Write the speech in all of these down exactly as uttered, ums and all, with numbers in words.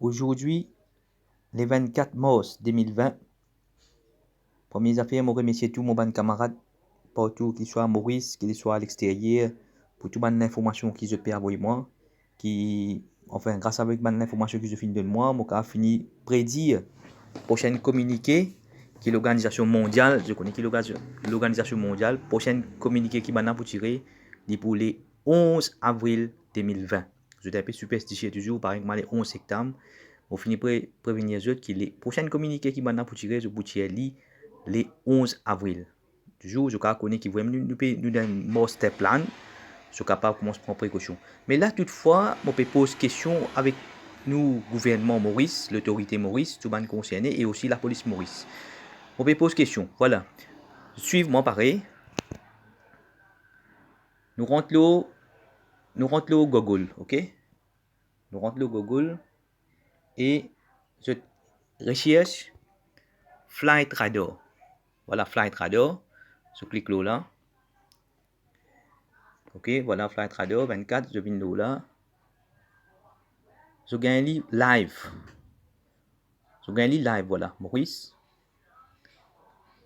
Azordi, le vennkat mars de mil vin, premie zafer, mo remersie tou mo bann kamarad partou, ki swa Moris, ki li swa alexteryer, pou tou bann linformasion ki zot pe avoy mwa, ki, anfin, gras avek bann linformasion ki zot finn donn mwa, mo kapav fini predir prosenn kominike ki Lorganizasion Mondial, zot kone ki Lorga-, Lorganizasion Mondial, prosenn kominike ki bann la pou tire, li pou le onz avril de mil vin. Zot inpe siperstisie touzour, parey kouma le onz septam. Mo fini pre-, prevenir zot ki le prosenn kominike ki bann la pou tire, zot pou tir li le onz avril. Touzour, zot kapav kone ki vremem nou, nou pe, nou dan enn master plan, zot kapav koumans pran prekosion. Me la, toutfwa, mo pe poz kestion avek nou gouvernman Moris, lotorite Moris, tou bann konserne e osi lapolis Moris. Mo pe poz kestion, vwala. Swiv mwa parey. Nou rant lor, nou rant lor Google, ok? Nou rant lor Google e zot resers Flight Radar. Vwala, Flight Radar. Zot klik lor la. Ok, vwala, Flight Radar vennkat, zot vinn lor la. Zot gagn li live. Zot gagn li live, vwala, Moris.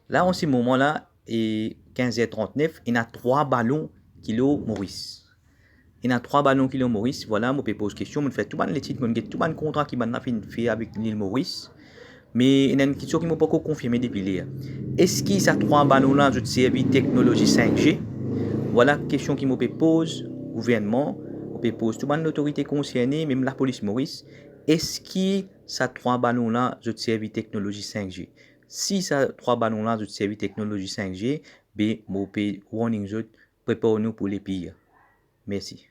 La, an se moman la, e kinz er trantnef, ena trwa balon ki lor Moris. Ena trwa balon ki lor Moris, vwala, mo pe poz kestion, mo fer tou bann letid, mo get tou bann kontra ki bann la finn fer avek Lil Moris. Me ena enn kestion ki mo pankor konfirme depi ler. Eski sa trwa balon la, zot servi teknolozi sink G? Vwala kestion ki mo pe poz gouvernman, mo pe poz tou bann lotorite konserne, mem lapolis Moris. Eski sa trwa balon la, zot servi teknolozi sink G? Si sa trwa balon la, zot servi teknolozi sink G, be mo pe warning zot, prepar nou pou lepir. Mersi.